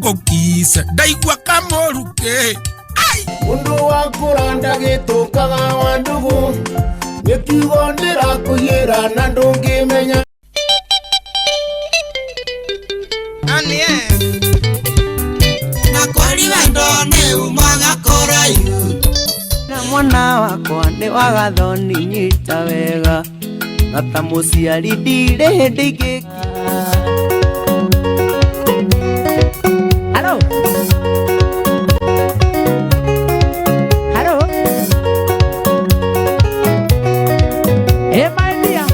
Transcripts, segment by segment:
Ngũkice ndaigua kamũrukĩ. Mundu wa kũranda gĩtũkaga wa ndugu nĩ kiugo ndĩrakũiyĩra na ndũngĩmenya. Na kweli wendo nĩ umaga kũraihu. Na mwana wakwa nĩ wagathoni nyita wega na ta mũciari ndirĩ hĩndĩ ingĩ. Halo. Halo. Hey, my dear.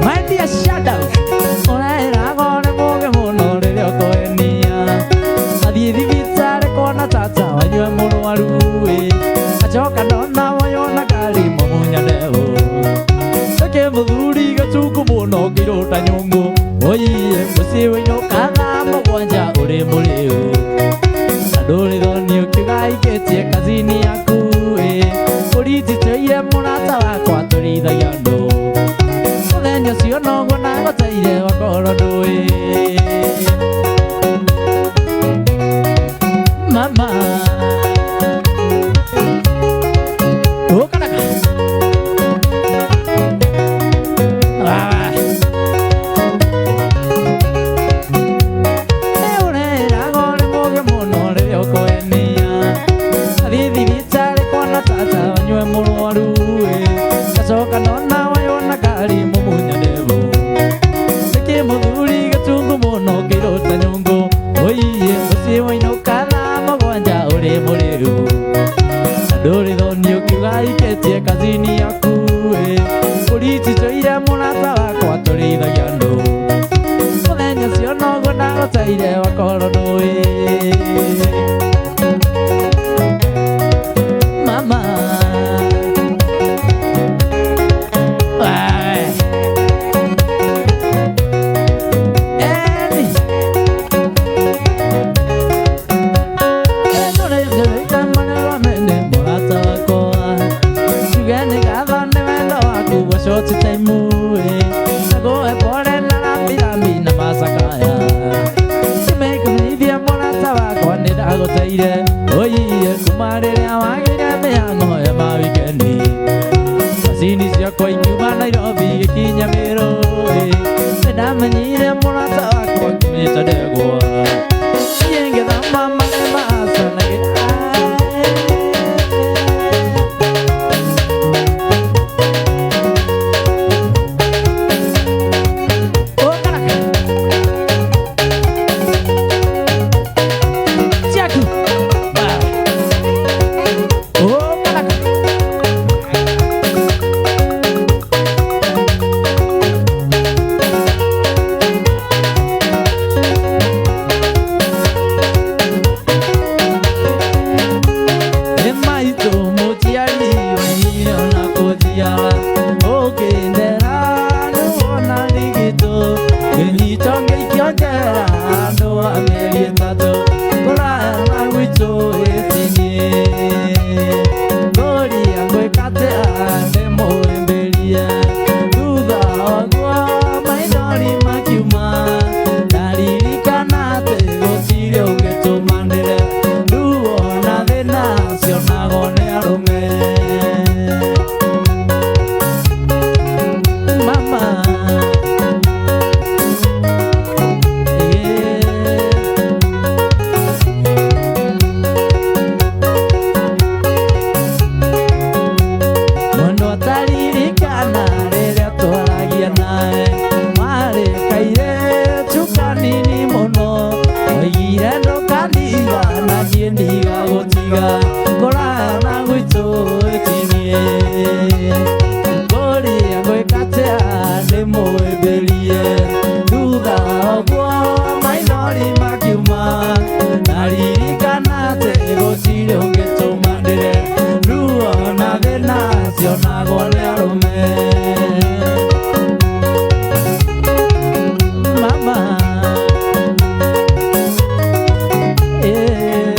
My dear Shadow. Ũraĩraga nĩ mũgĩ mũno rĩrĩa ũkũenia. Athiĩ thibitarĩ kuona tata wanyue mũrwaru ĩ. Acoka ndona woywo na ngari mũmunya ndeũ. Nĩkĩ mũthuri gĩcungu mũno ngĩrũta nyũngũ. Oiye mũciĩ wainũka thaa mũgwanja ũrĩ mũrĩu. Na ndũrĩ thoni ũkiuga aikĩtie kazini yaku ĩ. Ũrititĩire mũrata wakwa tũrĩithagia andũ. Mũthenya ũcio noguo ndagũteire wakorwo ndũĩ. Mama. Ũkanaka. Ah. Ũreraga nĩ mũgĩ mũno rĩrĩa ũkũenia. Athiĩ thibitarĩ kuona tata wanyue mũrwaru ĩ. Acoka ndona waywo na ngari mũmunya ndeũ. Nĩkĩ mũthuri gĩtungu mũno ngĩrũta nyũngũ. Oiye mũciĩ wainũka thaa mũgwanja ũrĩ mũrĩu. Na ndũrĩ thoni ũkiuga aikĩtie kazini yaku ĩ. Ũrititũire mũrata wakwa tũrĩithagia andũ. Mũthenya ũcio noguo ndagũteire wakorwo ndũĩ. Mama. Wewe. Eni. Oiye kuma rĩrĩa wagĩire mĩhang'o ya mawikendi. Macini ciakwa ikiuma Nairobi gĩkinya Mĩrũ ĩ. Nĩndamenyire mũrata wakwa ngĩmĩta ndegwa. Niĩ ngĩthoma marĩa maca na Ũkaraka. Ciaku. Ũkaraka. Maitũ mũciari oimire ona kũnjiara ũkĩndera nĩwona ndigitũ ngĩnyitwo ngĩikio njera andũ a mĩeri ĩtatũ kũraya na gwitũ ĩtinie ngũria ngwĩka atĩa ndĩmũhĩmbĩrie thutha waguo maithori makiuma ndaririkana atĩ gũtirĩ ũngĩtũma ndĩre ruo na thĩna cionagwo nĩ arũme. Mama. Mũndũ ataririkana rĩrĩa twaragia nawe marĩ kairĩtu kanini mũno oigire ndũkandiga na niĩ ndigagũtiga kũraya na gwitũ ĩtinie ngũria ngwĩka atĩa ndĩmũhĩmbĩrie thutha ũguo maithori makiuma ndaririkana atĩ gũtirĩ ũngĩtũma ndĩre ruo na thĩna cionagwo nĩ arũme. Mama. Eh.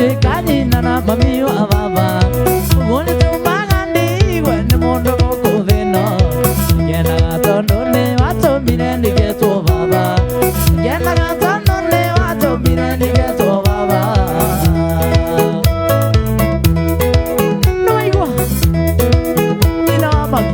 gũtuĩka nyina na mami wa baba ũguo nĩtũmaga ndigue nĩ mũndũ gũkũ thĩ ĩno ngenaga tondũ nĩ watũmire ndigetwo baba ngenaga tondũ nĩ watũmire ndigetwo baba nĩwaigua nyina wa mami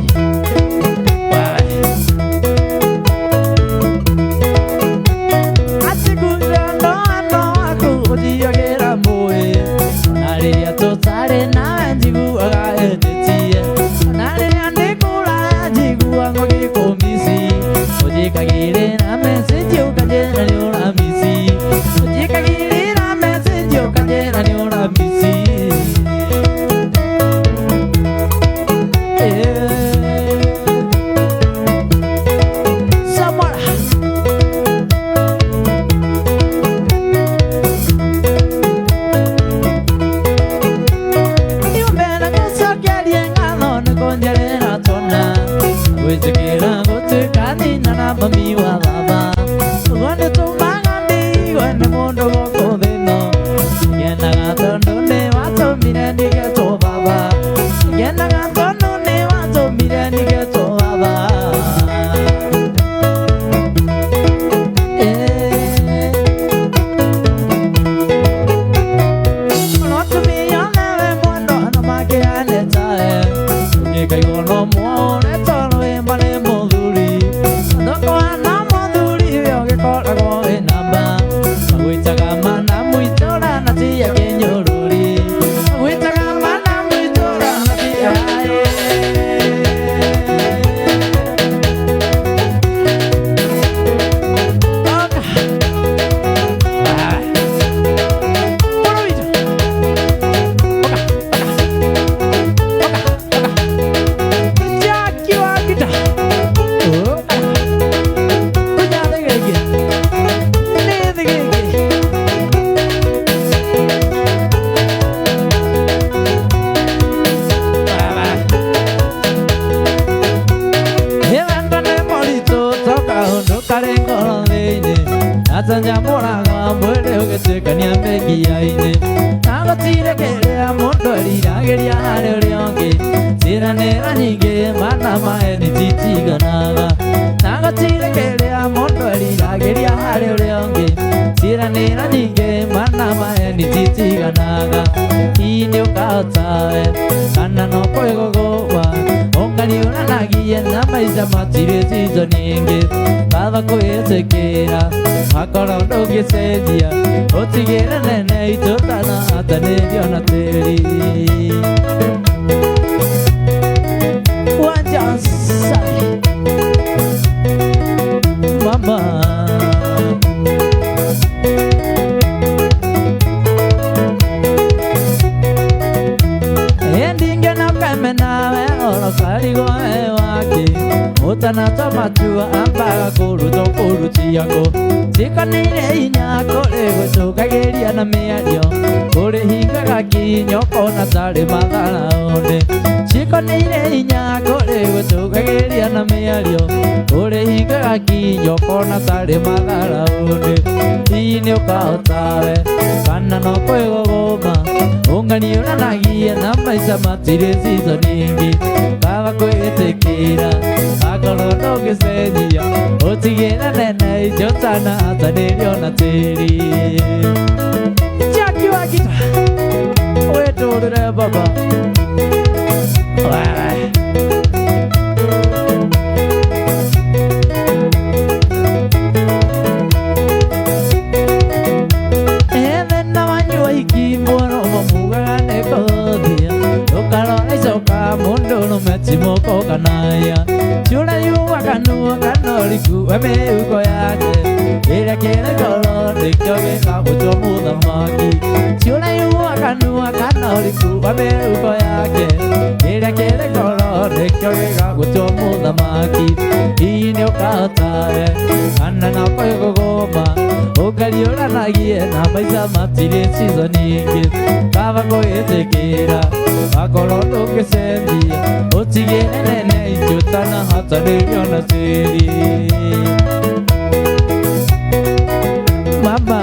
Mama.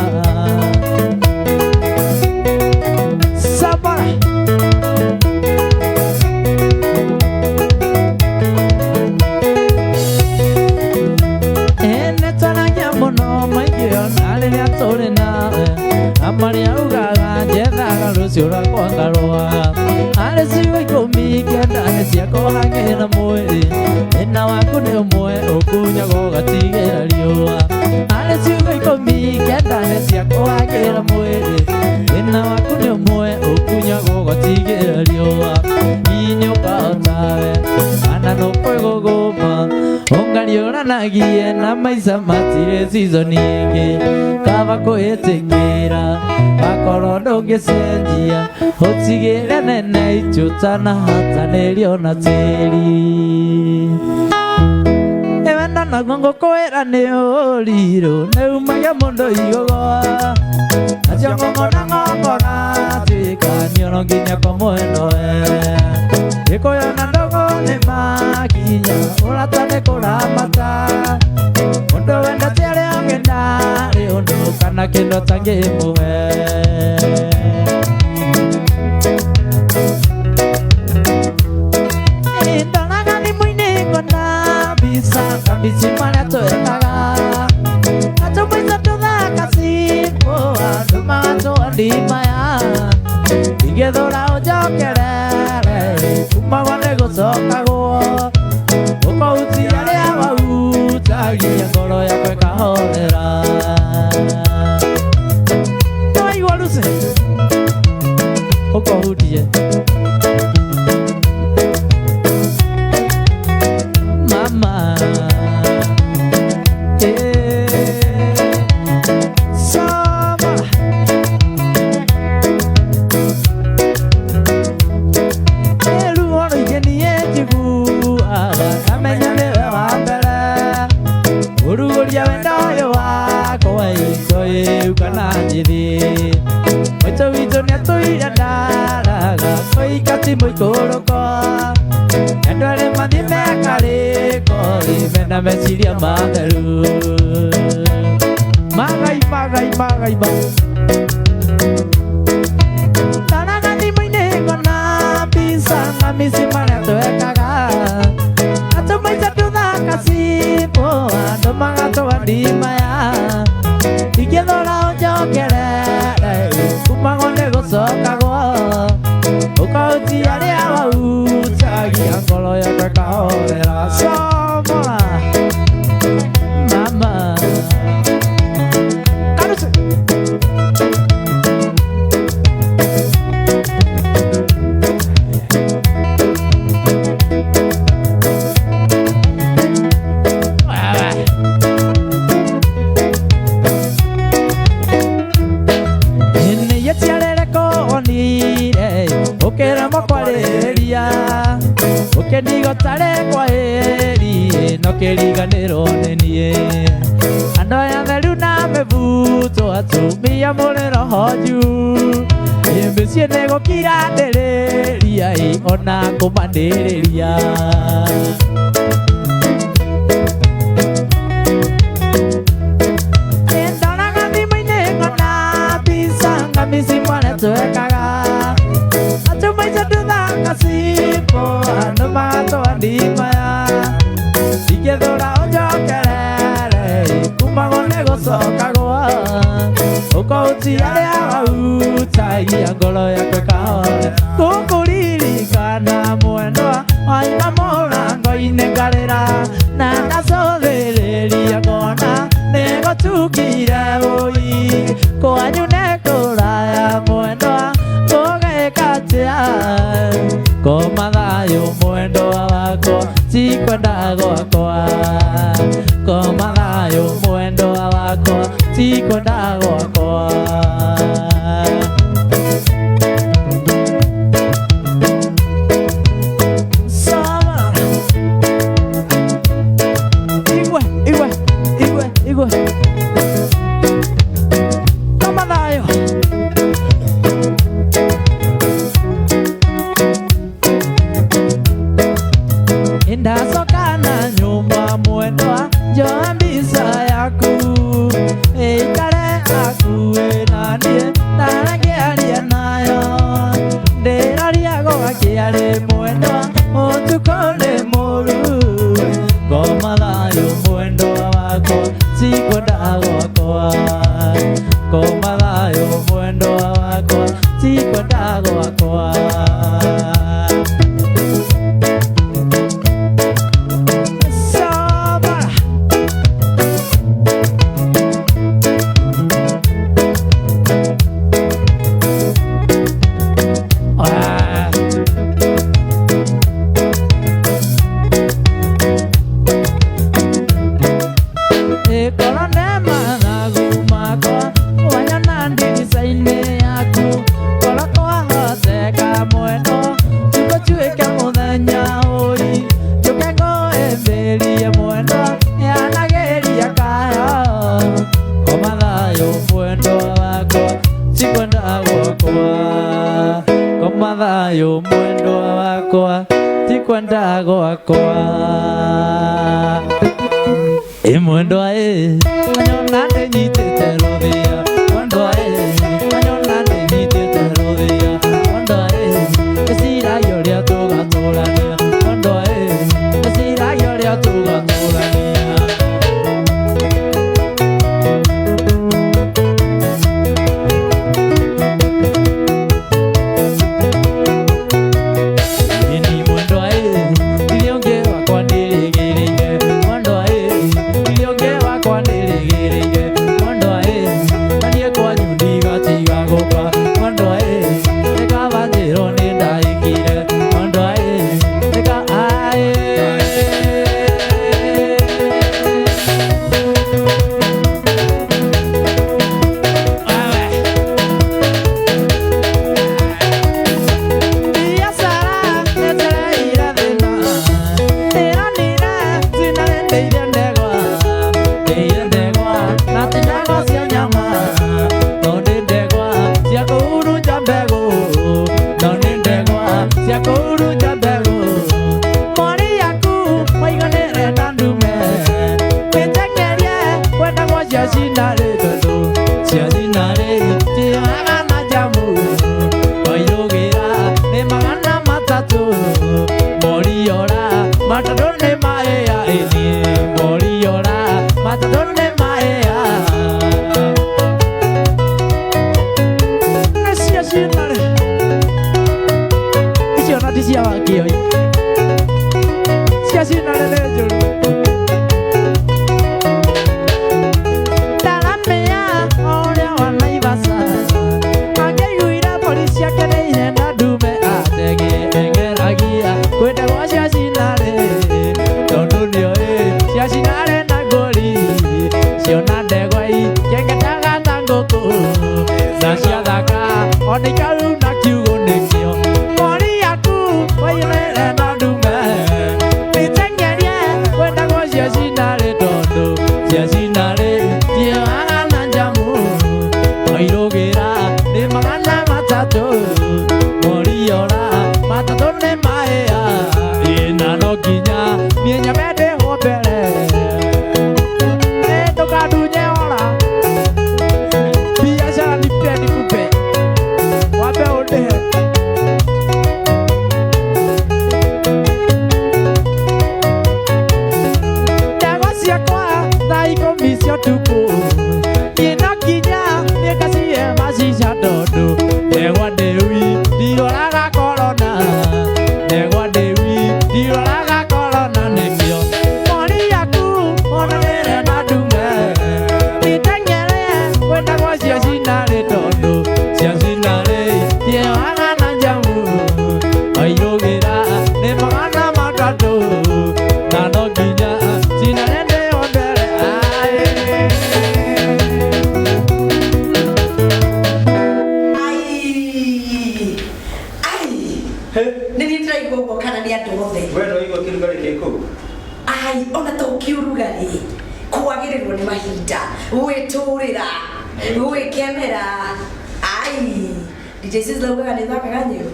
Njethaga rũciũ rwakwa ngarũa. Harĩ ciugo 19 nĩ cia kũhang'ĩra mwĩrĩ. Thĩna waku nĩ ũmwe ũkunyagwo ũgatigĩra riũa. Harĩ ciugo 19 nĩ cia kũhang'ĩra mwĩrĩ. Thĩna waku nĩ ũmwe ũkunyagwo ũgatigĩra riũa. Inyũka otawe kana nũkwĩgũgũma. Ũngariũranagie na maica matirĩ season ĩngĩ. Kaba kwĩtĩkĩra akorwo ndũngĩcenjia. Ũtigĩre nene itũtanahatanĩrio na tĩri. Ewenda naguo ngũkwĩra nĩ ũrirũ nĩumagia mũndũ igũgwa. Nacio ng'ong'o na ng'ong'o tuĩka nĩono nginya kwa mwenoe. Gĩkũyũ na ndũgũ nĩ makinya ũrata nĩ kũramata. Mũndũ wendete arĩa angĩ ndarĩ ũndũ kana kĩndũ atangĩmũhe. Ndonaga thimũ-inĩ ngona mbica kambici marĩa twekaga. Na tũmaica tũthaka cimũ andũ magatũa ndimaya. Ingĩthũra ũnjokerere kumagwo nĩ gũcokagwo. Ũkũhutia arĩa wahutagia ngoro yakwa ĩkahorera. Nĩwaigua Lucy? Ũkũhutie. Mama. Soma. Ruo rũingĩ niĩ njiguaga ngamenya nĩwe wa mbere. Ũrugũria wendo ũyũ wakwa hingo ĩu kana njĩthĩ. Mũitũ witũ nĩatũire ndaraga kũika ti mũikũrũko. Andũ arĩa mathiĩ mekarĩko mena meciria matheru. Magai magai magai ma. Ndonaga thimũ-inĩ ngona mbica na mbici marĩa twekaga. Na tũmaica tũthaka cimũ andũ magatũa ndimaya. Ingĩthũra ũnjokerere kumagwo nĩ gũcokagwo. Ũkahutia arĩa wahutagia ngoro yakwa ĩkahorera. Comora mama. Karusi. Ũkĩremwo kwarĩrĩria ũkĩndiga ũtarĩ kwaheri no kĩriganĩrwo nĩ niĩ. Andũ aya theru na mĩbuto atumia mũrĩ roho njuu. Mĩciĩ nĩ gũkiranĩrĩria ona kũmanĩrĩria. Ndonaga thimũ-inĩ ngona mbica ngamici marĩa twekaga. Atũmaica tũthaka cimũ andũ magatũa ndimaya. Ingĩthũra ũnjokerere kumagwo nĩ gũcokagwo. Ũkũhutia arĩa wahutagia ngoro yakwa ĩkahorera. Gũkũririkana mwendwa waima mũrango-inĩ ngarĩra. Na ndacũthĩrĩria ngona nĩgũtukire ũi. Kwanyu nĩ kũraya mwendwa ngũgĩka atĩa? Koma thayũ mwendwa wakwa tikwenda gwakwa. Koma thayũ mwendwa wakwa tikwenda gwakwa. Soma. Igwe, igwe, igwe, igwe. Koma thayũ. Ndacoka na nyũmba mwendwa njoe mbica yaku. Ĩikare hakuhĩ na niĩ ndarangĩaria nayo. Ndĩraria gwakĩarĩ mwendwa ũtukũ nĩ mũru. Koma thayũ mwendwa wakwa tikwenda gwakwa. Koma thayũ mwendwa wakwa Ti kwenda gwakwa. Sabara. Ah. Ĩkorwo nĩ mathagu makwa wanyona ndirica-inĩ yaku korwo kwahoteka mwendo tũgũtuĩke mũthenya ũi njũke ngũĩmbĩrie mwendo yanagĩria kayo koma thayũ mwendo wakwa ti kwenda gwakwa koma thayũ mwendo wakwa ti kwenda gwakwa. Ĩ mwendwa ĩ wanyona ndĩnyitĩte rũthĩa mwendwa ĩ wanyona ndĩnyitĩte rũthĩa mwendwa ĩ ĩciragia ũrĩa tũgatũrania mwendwa ĩ ĩciragia ũrĩa tũgatũrania. Ni mwendwa ĩ iria ũngĩ wakwa ndĩrĩgĩrĩire mwendwa ĩ iria ũngĩ wakwa ndĩrĩgĩrĩire mwendwa ĩ na niĩ kwanyu ndigatiga gũka mwendwa ĩ nĩkaba njĩrwo nĩ ndahikire mwendwa ĩ nĩka aĩ. Biacara nĩnjereire thĩna ndĩranire cinarĩndĩire ndegwa ndĩire ndegwa na ti ndegwa cia nyama no nĩ ndegwa cia kũhurunja mbegũ no nĩ ndegwa cia kũhurunja mbegũ mori yaku waiganĩre na ndume wĩteng'erie kwendagwo cia cinarĩ tondũ cia cinarĩ tioyaga na njamu wairũgĩra nĩ 300 moriora matatũ nĩ maĩa ĩthiĩ moriora matatũ nĩ maĩa nĩ cia cinarĩ icio na ti cia wakioi cia cinarĩ nĩ njũru. Taramĩa ũrĩa wa Naivasha angĩiguire mbũri ciake nĩ ihena ndume ateng'eragia kwĩ ndegwa cia cinarĩ tondũ nĩoĩ cia cinarĩ na ngũri ciona ndegwa ikengetaga ta ngũkũ na ciathaka ona ikauna kiugũ nĩkĩo mori yaku waiyũrĩre na ndume mĩteng'erie kwendagwo cia cinarĩ tondũ cia cinarĩ tioyaga na njamu wairũgĩra nĩ 300 moriora matatũ nĩ maĩa ĩna no nginya niĩ nyambe ndĩhwo mbere ĩ ndũkandunye ora biacara nipe nikupe wambe ũndĩhe. Ndegwa ciakwa thaa 10 cia ũtukũ niĩ no nginya niĩ ngacihe macica tondũ ndegwa ndĩwi ndiroraga korona ndegwa ndĩwi ndiroraga korona nĩkĩo mori yaku onanĩre na ndume iteng'ere kwendagwo cia cinarĩ tondũ cia cinarĩ tioyaga na njamu wairũgĩra nĩ 300 na no nginya cinarĩ ndĩo mbere aĩ. Ai. Ai. Nĩ niĩ ndĩraigua ũguo kana nĩ andũ othe? We no igua kĩrugarĩ gĩ kũu? Ai, ona to kĩũrugarĩ kwagĩrĩrwo nĩ mahinda gwĩtũrĩra gwĩkenera. Ai, DJ Sizzla ugaga nĩ thakaga nyĩmbo.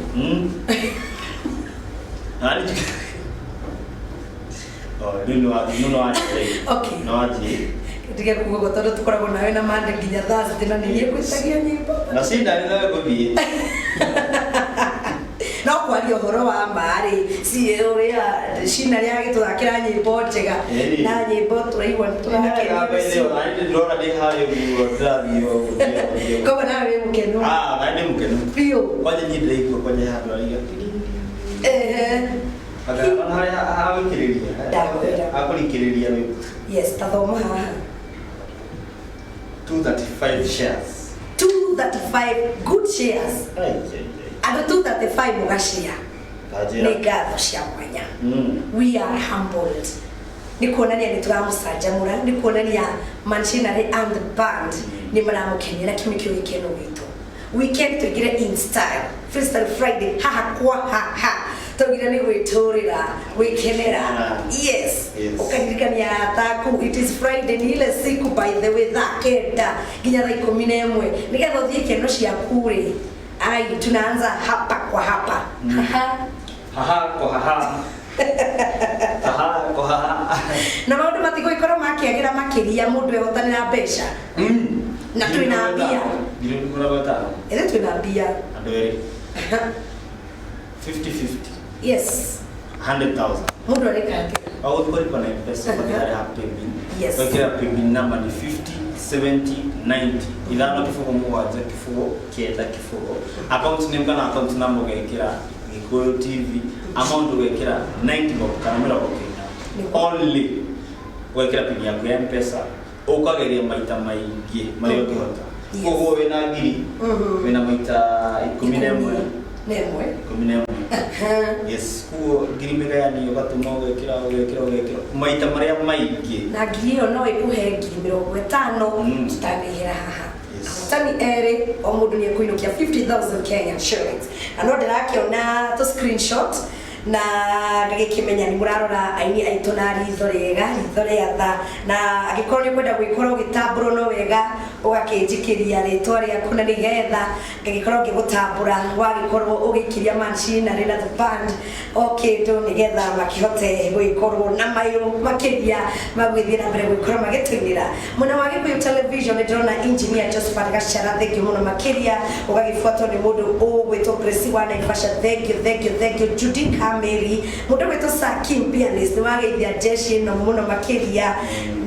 Oh, rĩu nĩ no wanjie. Okay. No wanjie. Ndige kuga ũguo tondũ tũkoragwo nawe na mande nginya Thursday na nĩ niĩ ngwĩtagia nyĩmbo. Na cinarĩ nawe ngũthiĩ. No Kwaria ũhoro wa ma rĩ, ci ũrĩa cina rĩa gĩtũthakĩra nyĩmbo njega Ĩĩ. na nyĩmbo tũraigua nĩ tũrakenio nĩcio. Ndĩrona ndĩ harĩa ũguo ndĩrathiĩ ũguo. Koguo nawe wĩ mũkenu? Ah, na ndĩ mũkenu. Biũ. Kwanja niĩ ndĩraigua kwanja handũ haraiga. Ehe. Anga ona harĩa hagũikĩrĩria. Ndakwĩra. Hakũrikĩrĩria rwĩmbo. Yes, tathoma haha. 235 shares. 235 good shares. Ai, ai, ai. Andũ 235 mũgashare. Ndanjĩra. Nĩ ngatho cia mwanya. We are humbled. Nĩ kuonania nĩ tũramũcanjamũra, nĩ kuonania Manchinari and the band nĩ maramũkenia, na kĩu nĩkĩo gĩkeno gitũ. Weekend tũingĩre in style, Freestyle Friday haha kwa haha twaugire nĩ gwĩtũrĩra, gwĩkenera. Yes. Yes. Ũkaririkania ataku it is Friday, nĩ ile siku, by the way, 9:00 nginya 11:00 nĩgetha ũthiĩ keno ciaku rĩ. Ai, tunaanza hapa kwa hapa. Haha. Haha kwa haha. Haha kwa haha. Na maũndũ matigũgĩkorwo makĩagĩra makĩria, mũndũ ehotanĩra mbeca. Na twĩna mbia. 50,000. Ĩthĩ twĩna mbia. Andũ erĩ. 50-50. Yes. 100,000. Mũndũ arĩka atĩa? Wagũthiĩ kũlipa na M-Pesa, ũgathiĩ harĩa ha paybill. Yes. Wekĩra paybill number nĩ 50 70 90 5 0 7 0 9 0. Account name kana account number ũgekĩra Gĩkũyũ TV, amount ũgekĩra 90 bob kana 90. Only ũgekĩra pin yaku ya M-Pesa, ũkageria maita maingĩ marĩa ũngĩhota. Yes. Koguo wĩna ngiri, wĩna maita 11. Na ĩmwe. 11. Yes, koguo ngiri mĩgayani, ũgatũma, ũgekĩra, ũgekĩra, ũgekĩra maita marĩa maingĩ. Na ngiri ĩyo no ĩkũhe 50,000. Tũtanĩhĩra haha. Yes. Ahotani erĩ, o mũndũ nĩ ekũinũkia 50,000 Kenyan shillings. Na no ndĩrakĩona tũ screenshot na ngagĩkĩmenya nĩ mũrarora aini aitũ na ritho rĩega, ritho rĩa tha. Na angĩkorwo nĩ ũkwenda gwĩkorwo ũgĩtambũrwo, no wega ũgakĩnjikĩria rĩtwa rĩaku na nĩgetha ngagĩkorwo ngĩgũtambũra wagĩkorwo ũgĩikiria Manchinari na the band o kĩndũ, nĩgetha makĩhote gwĩkorwo na mayũ makĩria magwĩthiĩ na mbere gwĩkorwo magĩtũinĩra. Mwena wa Gĩkũyũ Television nĩ ndĩrona Engineer Josephat Gachara, thank you mũno makĩria, ũgagĩbuatwo nĩ mũndũ ũgwĩtwo Grace wa Naivasha, thank you, thank you, thank you. Judy Kameri, mũndũ ũgwĩtwo Sakim Pianist, nĩ wageithia jeshi ĩno mũno makĩria,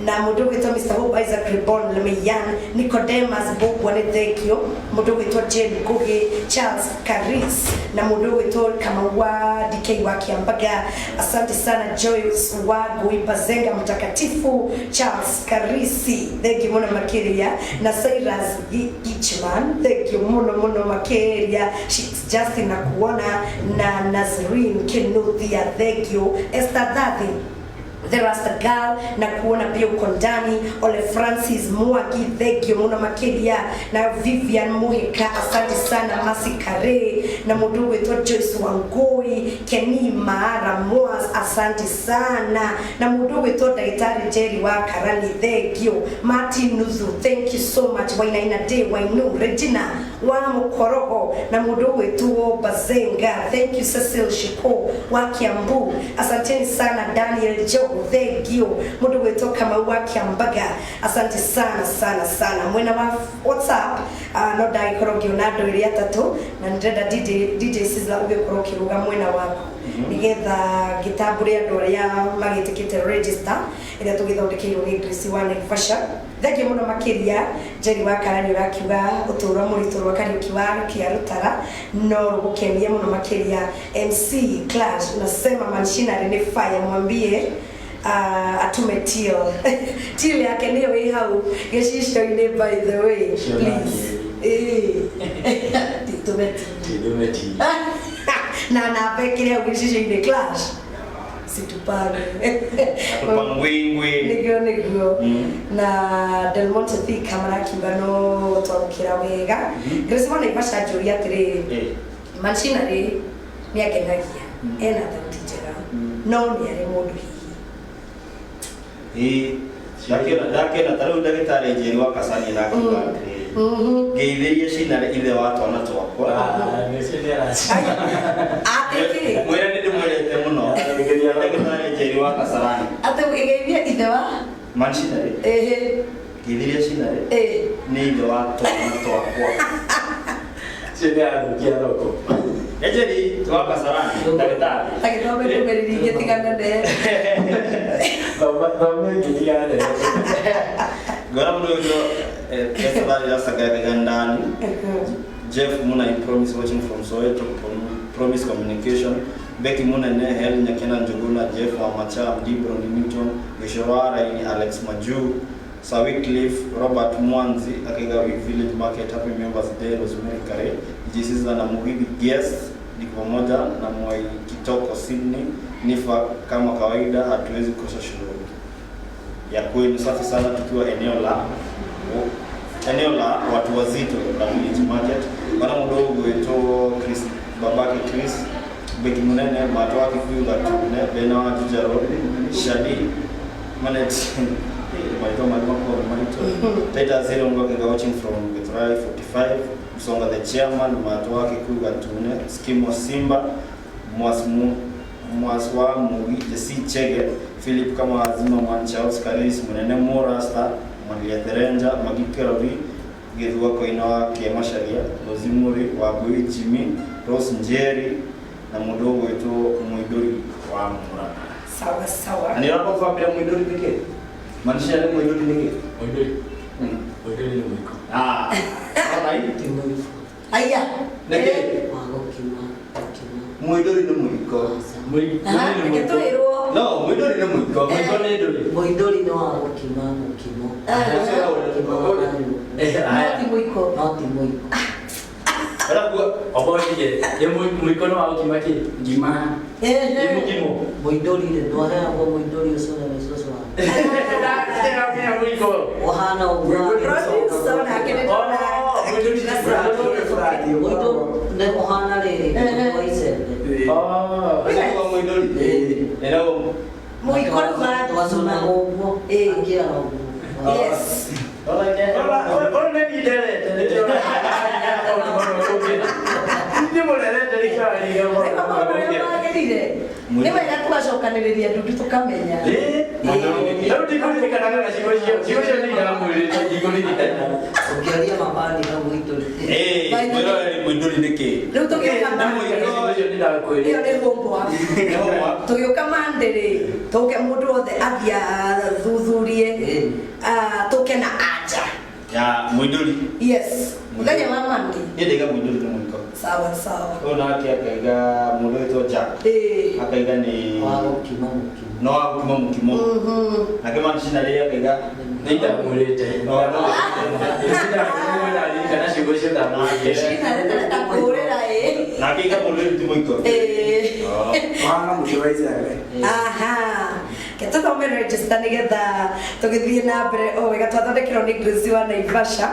na mũndũ ũgwĩtwo Mr Hope Isaac Rebon Lemeyan, Nicodemus Bogwa, nĩ thank you. Mũndũ ũgwĩtwo Jane Ngugi, Charles Karis, na mũndũ ũgwĩtwo Kamau wa DK wa Kiambaga, asante sana. Joyce wa Ngui Bazenga Mtakatifu, Charles Karisi, thank you mũno makĩria, na Cyrus Gichman, thank you mũno mũno makĩria. She's Justin na kuona na Nazreen Kinuthia, thank you. Esther Thathi, The Rasta Girl, na kuona pia uko ndani. Ole Francis Mwagi, thank you muno makiria, na Vivian Muhika, asante sana. Masi Kare na mundu gwitwo Joyce Wangui, Kenny Maara Moas, asante sana, na mundu gwitwo Ndagĩtarĩ Jerry wa Karani, thank you. Martin Nuthu, thank you so much. Wainaina Day Wainu, Regina wa Mukorogo, na mundu gwitwo Bazenga, thank you. Cecil Shiko wa Kiambu, asanteni sana. Daniel Jogo, thank you. Mundu gwitwo Kamau wa Kiambaga, asante sana sana sana. Mwena wa WhatsApp, no ndagĩkorwo ngĩona andũ ĩrĩ atatũ, na nĩndĩrenda DJ Sizzla ũgĩkorwo ũkĩruga mwena waku nĩgetha ngĩtambũre andũ arĩa magĩtĩkĩte register ĩrĩa tũgĩthondekeirwo nĩ Grace wa Naivasha. Thank you mũno makĩria. Jerry wa Karani ũrakiuga ũtũũro mũritũ rwa Kariũki wa Kĩarũtara no rũgũkenie mũno makĩria. MC Clash unasema Manchinari ni fire, mwambie atume till till yake nĩyo ĩ hau gĩcicio-inĩ, by the way. Please, titume till na namba ĩkĩrĩ hau gĩcicio-inĩ. Clash, situpange. Tupangwingwi. Nĩguo, nĩguo. Na Del Monte Thika marakiuga no twamũkĩra wega. Grace wa Naivasha njũria atĩrĩrĩ, Manchinari nĩ angenagia, ena thauti njega, no nĩ arĩ mũndũ hihi? Ĩĩ, ndakĩona ta rĩu ndagĩtarĩ Njeri wa Kasani arakiuga atĩrĩrĩ, ngeithĩrie Cinarĩ, ithe wa twana twakwa. Atĩkĩ? Mwĩre nĩ ndĩmwendete mũno, ndagĩtarĩ Njeri wa Kasarani. Atĩ ĩgeithie ithe wa Manchinarĩ. Ehe. Ngeithĩrie Cinarĩ, nĩ ithe wa twana twakwa. Cio nĩ athũkia thoko. Ejeri wa Kasarani ndagĩtarĩ. Agĩthome ndũmĩrĩri ingĩ tigana ne. Ngora mũndũ ũyũ Esther yasagaga ndani. Jeff Muna I promise watching from Soweto Promise Communication. Becky Munene Helen Nyakena Njuguna Jeff Wamacha Mdibro Newton Gishawara ini Alex Maju Sir Wycliffe Robert Mwanzi akiga Village Market Happy Members Day Rosemary Kare Jisiza na Mugithi Guest ni pamoja na Mwai Kitoko Sydney Nifa kama kawaida hatuwezi kukosa show ya kwenu safi sana tukiwa eneo la watu wazito la Village Market bana mudogo wetu Chris babake Chris Beki Munene mato wake kuyu gatune Bena wa Juja Road Shadi Manet maito maito maito Taita Zero Ngoke watching from Githurai 45 Msonga the chairman mato wake kuyu gatune Skimo Simba Mwasmu Mwaswa Mugi Jesse Chege Philip kama Azima Man Charles Kalis Munene Murasta Malia Terenja Magikerobi Githua Koina wa Kĩmacaria Rosemary Wangui Jimmy Rose Njeri na mũndũ ũgwĩtwo Mũindũri wa Murang'a. Sawa sawa. Na nĩ ũrakwambĩra Mũindũri nĩkĩ? Maanisha nĩ Mũindũri nĩkĩ? Mũindũri. Mũindũri nĩ mũiko. Ah. Ona hii? Aya. Nĩkĩ? Wa gũkima, gũkima. Mũindũri nĩ mũiko. Mũindũri nĩ mũiko. Tũĩrwo. No, mũindũri nĩ mũiko. Mũiko nĩ ndũri. Mũindũri nĩ wa gũkima mũkimo. No ti mũiko. No ti mũiko. Obotige, ye mũiko nĩ wa gũkima kĩ? Ngima. Ĩ mũkimo. Mũindũri rĩ, ndwaheagwo mũindũri ũcio nĩwe cũcũ waku. Mũiko. Ũhana ũguo. Producer nake nĩ ndona. Mũindũri nĩ ũhana rĩrĩ, wa icembe. Ũcio mũindũri. Ĩno Mũiko nĩ wa Twacũnaga ũguo, akĩara ũguo. Yes. Ora nĩ nderete nĩkĩo nĩ mũrerete nĩkĩo arĩga Magĩrire. Nĩ wega tũgacokanĩrĩria ndundu tũkamenya. Rĩu ndikũririkanaga na ciugo icio ciugo icio nĩ iramwĩrĩte ndikũririkana. Ũngĩaria mabani na mũindũri. Mũindũri nĩkĩ? Rĩu tũgĩũka Na mũiko ũcio nĩ ndakwĩrire. Ĩyo nĩ homework. Tũgĩũka Monday rĩ, tũke mũndũ wothe athiĩ athuthurie, tũke na anja. Ya mũindũri. Yes. Mũthenya wa Monday. Niĩ ndaiga mũindũri nĩ mũiko. Sawa sawa. Ũyũ nake akaiga mũndũ wĩtwo Jack. Akaiga nĩ Wa gũkima mũkimo. no wa gũkima mũkimo. Nake Mancina rĩrĩa akaiga Nĩ ndamwĩrĩte. Nĩ ciugo icio ndamwĩrire. Cina nĩ ndakũhũrĩra ĩ. Nake aiga mũndũ ti mũiko. Wana mũtĩ wa icembe. Aha. Ke tũthome register nĩgetha tũgĩthiĩ na mbere o wega twathondekerwo nĩ Grace wa Naivasha.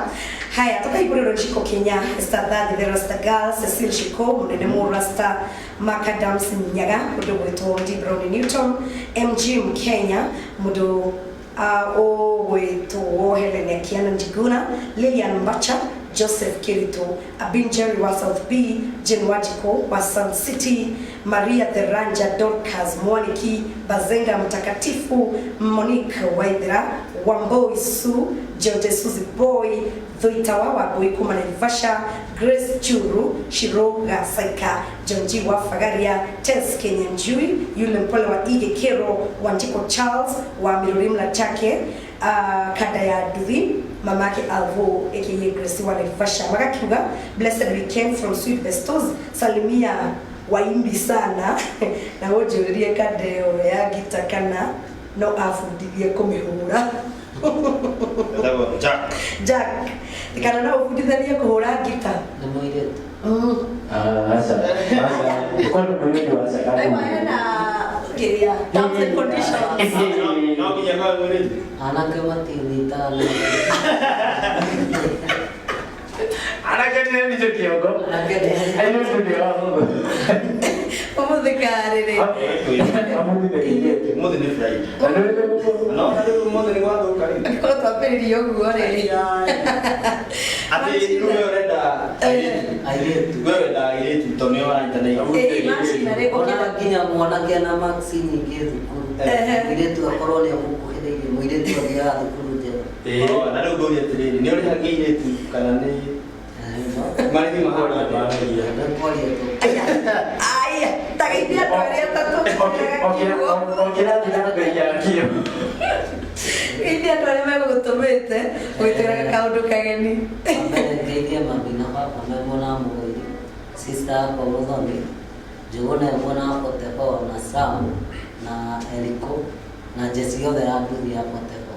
Haya tũkahingũrĩrwo Shiko Kenya, Esther Thathi the Rasta Girl, Cecil Shiko, Mũnene Mũrasta, Mark Adams Nyaga, mũndũ gwĩtwo D Brown Newton, MG Mkenya, mũndũ ũgwĩtwo Helen Akiana Njiguna, Lilian Mbacha, Joseph Kirito, Abin Jerry wa South B, Jane Wajiko wa Sun City, Maria Theranja, Dorcas Mwaniki, Bazenga Mtakatifu, Monique Waithera, Wamboi Su, George Suzy Boy, Thuitawa wa Boy kuma Naivasha, Grace Churu, Shiroga Saika, John G wa Fagaria, Tess Kenyanjui, yule mpole wa Ige Kero, Wanjiko Charles wa Mirurimla Chake, Kada ya Duthi, mamake Alvo aka Grace wa Naivasha. Magakiuga blessed weekend from Sweet Bestos, salimia waimbi sana na ũnjũrĩrie kandeo ya gita kana no abundithie kũmĩhũra. Etagwo Jack. Jack kana no ũbundithanie kũhũra gita? Nĩ mũirĩtu. Aca. Kwani mũirĩtu aca. Rĩu hena kĩrĩa terms and conditions. No nginya kwa mũirĩtu. Anake matinyitaga na Anake nĩ nĩcio kĩongo. Anake nĩ Airĩtu nĩ wa Ũmũthĩ karĩrĩ. Ũmũthĩ nĩ Friday. No, na rĩu ũmũthĩ nĩ gwathũka rĩu. Angĩkorwo twambĩrĩria ũguo rĩ. Atĩ rĩu we ũrenda airĩtu. We ũrenda airĩtu tondũ nĩo maranyitanĩire. Ĩĩ, macina rĩ, Ona nginya mwanake na maxi nyingĩ thukuru. Mũirĩtu akorwo nĩ agũkuhĩrĩirie, mũirĩtu athiaga thukuru njega. Na rĩu ngũria atĩrĩrĩ, nĩ ũrĩhagia airĩtu kana nĩ marĩhi mahana atĩa? Nĩ kwaria tu. Aya, O kĩrathi na mbei yakĩo. Geithia andũ arĩa megũgũtũmĩte ũgĩtwĩraga kaũndũ kageni. Mbere ngeithie mami na baba me mwena wa Mũgũiri, sister yakwa Mũthoni, Njũgũna e mwena wa Poteko na Sam na Eriko na njeci yothe ya nduthi ya Poteko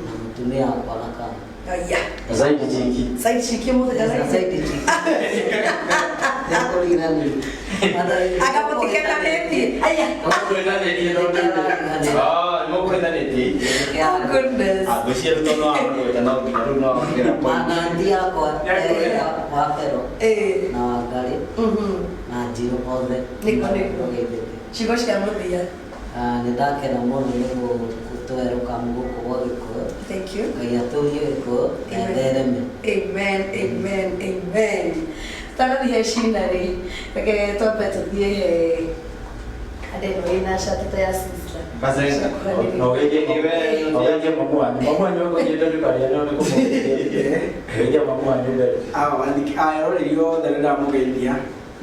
na mũtumia wakwa na kana. Aya. Zaidi chiki. Side chiki mũthenya. Zaidi chiki. Nĩkũriganĩrwo. Akamũtikenanĩtie. Aya. Nĩmũkwĩtanĩtie. Oh goodness. Ngwĩciria rĩu tondũ no no nginya rĩu no ngĩra point. Na aunty yakwa wa Pero na Wangarĩ na Njirũ othe. Nĩguo, nĩguo. Nĩgeithĩke. Ciugo cia mũthia. Nĩ ndakena mũno nĩ gũtwerũka gũkũ gwa Gĩkũyũ. Thank you. Ngai atũrie Gĩkũyũ na ethereme. Amen, amen, amen. Tũtanathiĩ he cina rĩ, reke twambe tũthiĩ he andũ ĩno ĩna cati ta ya sister. Bazenga. No ũgeithie mamu wanyu. Mamu wanyu akũnyita ndũkarĩa no nĩ kũmũgeithia. Geithia mamu wanyu mbere. Aeroreri othe nĩ ndamũgeithia.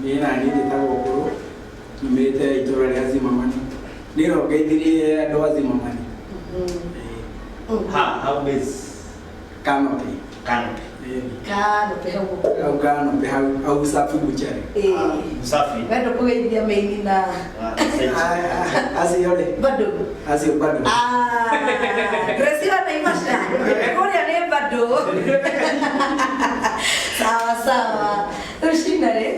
Niĩ naniĩ njĩtagwo Ngũrũ, nyumĩte itũũra rĩa Zimamani. Niĩ no ngeithirie andũ a Zimamani. Ha, how is Canopy. Canopy. Canopy hau. Hau Canopy hau hau Usafi Butchery. Usafi. We ndũkũgeithia maini na Acio rĩ. Bado. Acio bado. Ah, Gracie wa Naivasha. Kũrĩa nĩ bado. Sawa sawa. Rĩu cina rĩ,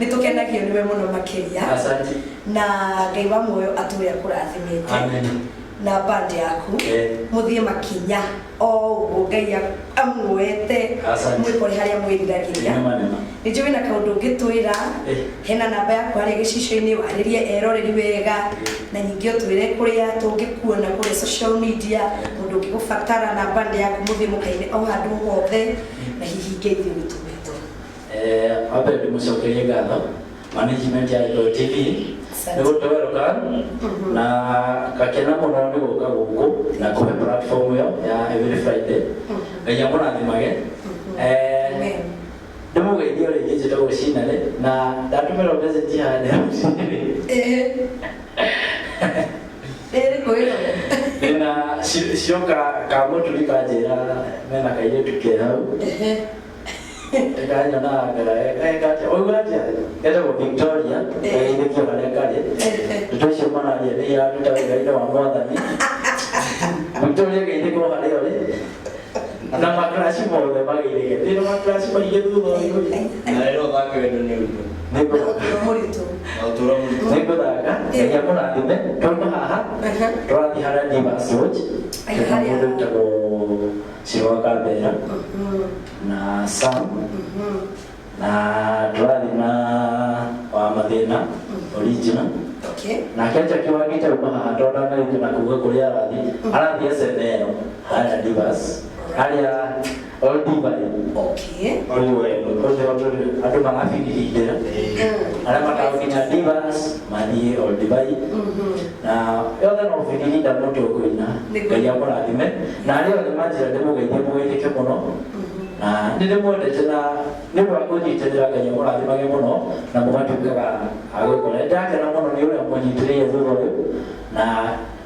nĩ tũkenagio nĩwe mũno makĩria. Asante. Na Ngai wa muoyo atũre akũrathimĩte. Amen. Na band yaku Eh. mũthiĩ makinya o ũguo Ngai amuoete Asante. mwĩkore harĩa mwĩriragĩria. Nĩma nĩma. Nĩ njũĩ na kaũndũ ũngĩtwĩra Eh. hena namba yaku harĩa gĩcicio-inĩ warĩrie eroreri wega na ningĩ ũtwĩre kũrĩa tũngĩkuona kũrĩa social media mũndũ ũngĩgũbatara na band yaku mũthiĩ mũkaine o handũ hothe na hihi ngeithio gĩtũmĩtwo. Wambere ndĩmũcokerie ngatho management ya Gĩkũyũ TV nĩ gũtwerũka na ngakena mũno nĩ gũka gũkũ na kũhe platform ĩyo ya every Friday. Ngai amũrathimage. Ndĩmũgeithie o rĩngĩ njĩtagwo Cinarĩ na ndatũmĩrwo message haha Ĩrĩkũ ĩyo? Ndĩna cioka ka mũturi kanjĩra mena kairĩtu ke hau. Kanyonaga atĩa waigua atĩa getagwo Victoria geithĩkio harĩa karĩ ndeto icio mararia nĩ iraruta wĩra-inĩ wa mwathani. Victoria geithĩkwo harĩa ũrĩ na makraci mothe mageithĩke ndĩna makraci maingĩ thutha ũyũ. Na rĩrĩa ũthake wendo nĩ ũritũ. Mũritũ. Na ũtũũro mũritũ. Nĩngũthaka Ngai amũrathime twauma haha tũrathiĩ harĩa Divas Lodge hena mũndũ wĩtagwo Ciro wa Kambera na Sam na tũrathiĩ na wa Mathĩna original. Okay. Nake Jackie wangĩte uma haha tondũ anarĩte na kuga kũrĩa arathiĩ arathiĩ SML harĩa Divas harĩa Old Dubai. Okay. Andũ marabirihindĩra arĩa matagũkinya Divas mathiĩ Old Dubai na yothe no birihinda mũndũ ũkũina. Ngai amũrathime na arĩa othe manjĩra ndĩmũgeithie mũgeithĩke mũno na nĩ ndĩmwendete na nĩ ũndũ wa kũnyitĩrĩra Ngai amũrathimage mũno na mũgatuĩkaga a gwĩka ũrĩa ndakena mũno nĩ ũrĩa mũnyitĩrĩire thutha ũyũ na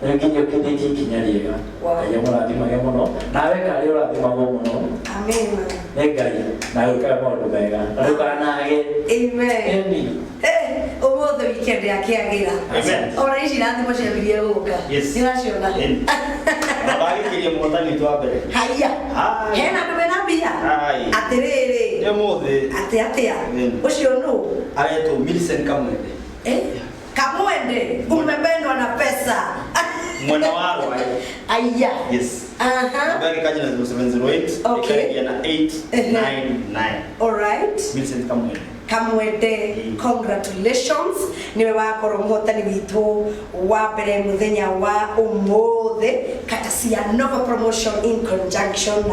nĩ nginyũkithĩtie ikinya rĩega. Ngai amũrathimage mũno nawe karĩ ũrathimagwo mũno. Amen. Nĩ Ngai na gwĩkaga maũndũ mega na ndũkanage. Amen. Ũmũthĩ weekend yakĩagĩra. Amen. Ona ici irathimo ciambirie gũka. Yes. Nĩũraciona? Na ndagĩkĩria mũhotani witũ wa mbere. Haiya. Hena andũ mena mbia? Ai. Atĩrĩrĩ. Nĩ ũmũthĩ. Atĩ atĩa? Ũcio nũ? Aretwo Millicent Kamwende. Eh? Kamwende, umependwa na pesa. Mwena wa Rwai. Aya. Yes. Aha. Namba yake kaja na 0708 Okay. ikaingia na 899. All right. Millicent Kamwende. Kamwende, congratulations niwe wakorwo mũhotani witũ wa mbere mũthenya wa ũmũthĩ kata cia Nova Promotion in conjunction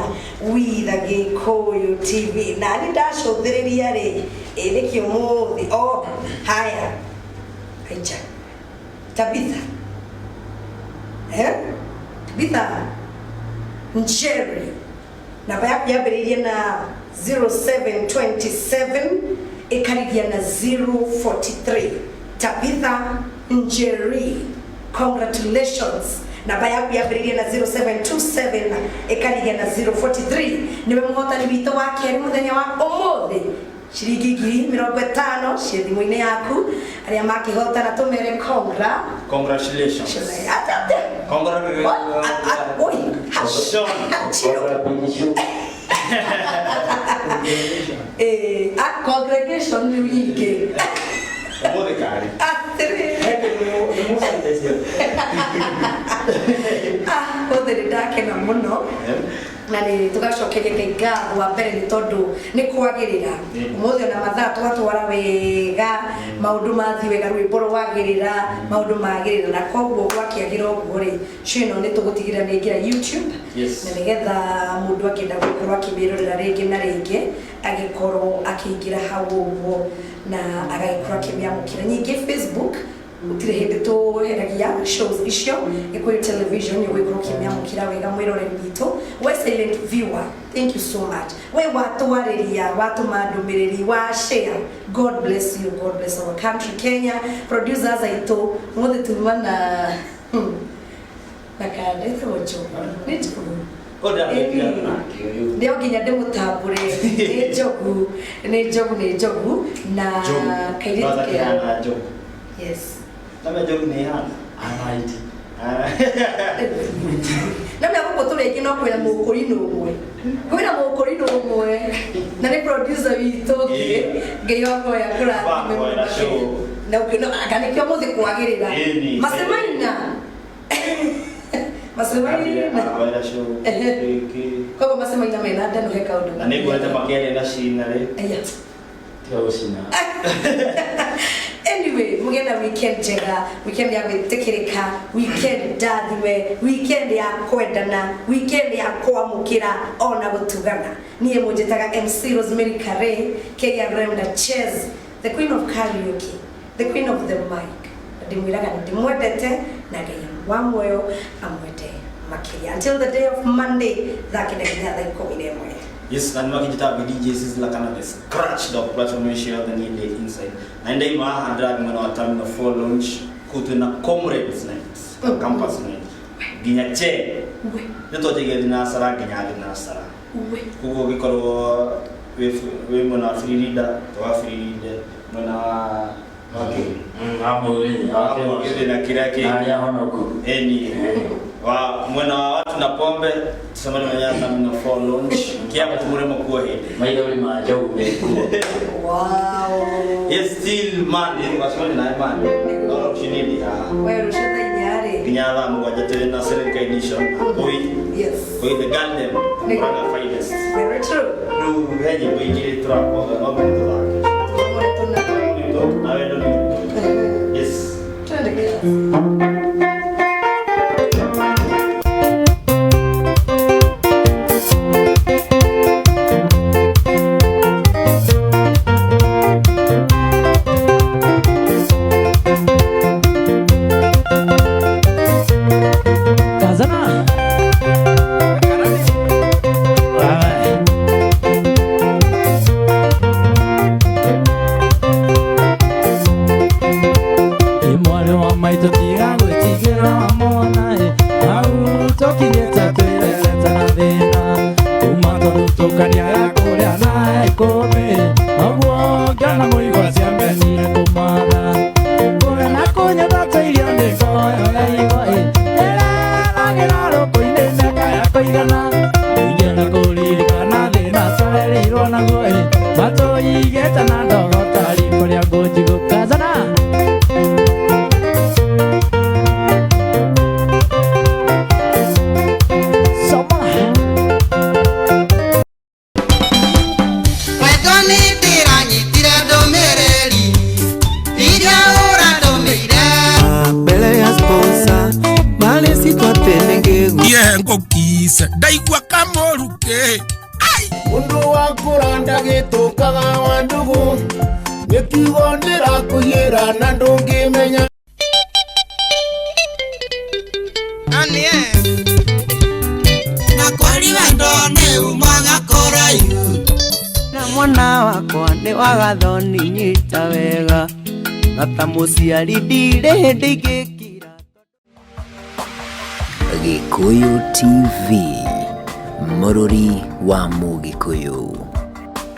with Gĩkũyũ TV na nĩ ndacũthĩrĩria rĩ ĩ nĩkĩ ũmũthĩ oh haya aicha Tabitha Tabitha Njeri namba yaku yambĩrĩirie na 0727 ĩkarigia na 043 Tabitha Njeri, congratulations. Namba yaku yambĩrĩirie na 0727 ĩkarigia na 043. Nĩwe mũhotani witũ wa kerĩ mũthenya wa ũmũthĩ. Ciringi 50,000 ciĩ thimũ-inĩ yaku. Arĩa makĩhotana tũmere congra. Congratulations. Atĩa? Congratulations. Oi, congregation nĩ nyingĩ. Ũmũthĩ karĩ. Atĩrĩrĩ. Ah, ũmũthĩ nĩ ndakena mũno na nĩ tũgacokeria Ngai ngatho wa mbere nĩ tondũ nĩ kwagĩrĩra. Ũmũthĩ ona mathaa twatwara wega, maũndũ mathiĩ wega, rwĩmbo rwagĩrĩra, maũndũ magĩrĩra, na koguo gwakĩagĩra ũguo rĩ, show ĩno nĩ tũgũtigĩrĩra nĩ ĩingĩra YouTube. Yes. Na nĩgetha mũndũ akĩenda gũkorwo akĩmĩrorera rĩngĩ na rĩngĩ agĩkorwo akĩingĩra hau ũguo na agagĩkorwo akĩmĩamũkĩra. Ningĩ Facebook gũtirĩ hĩndĩ tũheragia shows icio. Gĩkũyũ Television nĩ ũgũgĩkorwo ũkĩmĩamũkĩra wega. Mwĩroreri witũ, we silent viewer, thank you so much. We watwarĩria, watũma ndũmĩrĩri, wa share, God bless you. God bless our country Kenya. Producers aitũ mũthĩ tuma na na kandĩtwo Njogu, nĩ Njogu. Nĩ nginya ndĩmũtambũre, nĩ Njogu, nĩ Njogu, nĩ Njogu na kairĩtu kea. Njogu. Yes. Nama njogu nĩ ĩhana. Anaiti. Na mĩa gũkũ tũrĩ aingĩ no kwĩna mũkũrinũ ũmwe, kwĩna mũkũrinũ ũmwe na nĩ producer witũ ũngĩ. Ngai wakoya kũrathime mũno Wakoya show. Na ũkĩona anga nĩkĩo mũthĩ kwagĩrĩra. Ĩni. Macemaina, macemaina. Wakoya show. Ĩkĩ. Koguo macemaina mena ndano he kaũndũ. Na nĩ nguonete makĩaria na cina rĩ. Aya. Tiga gũcina. Anyway, mugĩe na weekend njega, weekend ya gwĩtĩkĩrĩka, weekend ndathime, weekend ya kwendana, weekend ya kwamũkĩra ona gũtugana. Niĩ mũnjĩtaga MC Rosemary Kare, KRM na Ches, the queen of karaoke, the queen of the mic. Ndĩmwĩraga nĩ ndĩmwendete na Ngai wa muoyo amwende makĩria. Until the day of Monday, thaa 9 nginya thaa 11. Yes, na nĩmakĩnjĩta DJ Sizzla kana the Scratch Dog platform icio yothe niĩ ndĩ inside. Na nĩ ndaima haha ndĩrathiĩ mwena wa Terminal 4 Lounge kũu twĩna Comrades Night, Campus Night. Nginya che. Nĩ twanjagia thinacara nginya thinacara. Koguo ũngĩkorwo wĩ mwena wa Firinda, tũgabiririnde mwena wa Wa wa na kĩrĩa kĩngĩ. Arĩa honoku. Eni. Wa mwena wa watu na pombe tucemanie mwena wa Terminal 4 Lounge. Kia mũtũmũre kuo hĩndĩ. Maithori ma njogu mekuo. Wow. Yes, still Monday, tũgacemania nawe Monday. No rũciũ niĩ ndĩ haha. We rũciũ thaa 4 rĩ. Nginya thaa 7 tũrĩ na Serenka Edition. Kũi. Yes. Kũi the Galdem. Murang'a finest. Very true. Rĩu he nyĩmbo igĩrĩ tũrakwanga no mbere tũthake. Na wendo nĩ witũ. Yes. Twende kazi. Kazana. Wewe. Mwarĩ wa maitũ tiga gwĩtigĩra mwana ĩ, hau tũkinyĩte twĩrerete na thĩna kuma tũthutũkania ya kũrĩa na ikũmbĩ noguo ngĩona mũigua ciamenire kũmatha kũrĩa na kũnyatha irio nĩ ngoyo ya igwa ĩ ĩreragĩra rũkũ-inĩ mĩaka ya kũigana ingĩenda kũririkana thĩna tũrereirwo naguo ĩ matũigĩte na ndogo ta riko rĩa ngũnjigũ kazana. Soma. Wendo nĩ ndĩranyitire ndũmĩrĩri iria ũrandũmĩire. Mbele ya sponsor mali sitwatene ngegu. Ye ngũkise ndaigua kamũrukĩ. Ũndũ wa kũranda gĩtũkaga wa ndũgũ nĩ kiugo ndĩrakũiyĩra na ndũngĩmenya. Na kwari wendo nĩ umaga kũraihu. Na mwana wakwa nĩ wagathoni nyita wega. Na ta mũciari ndirĩ hĩndĩ ingĩkira. Gĩkũyũ TV, mũrũri wa Mũgĩkũyũ.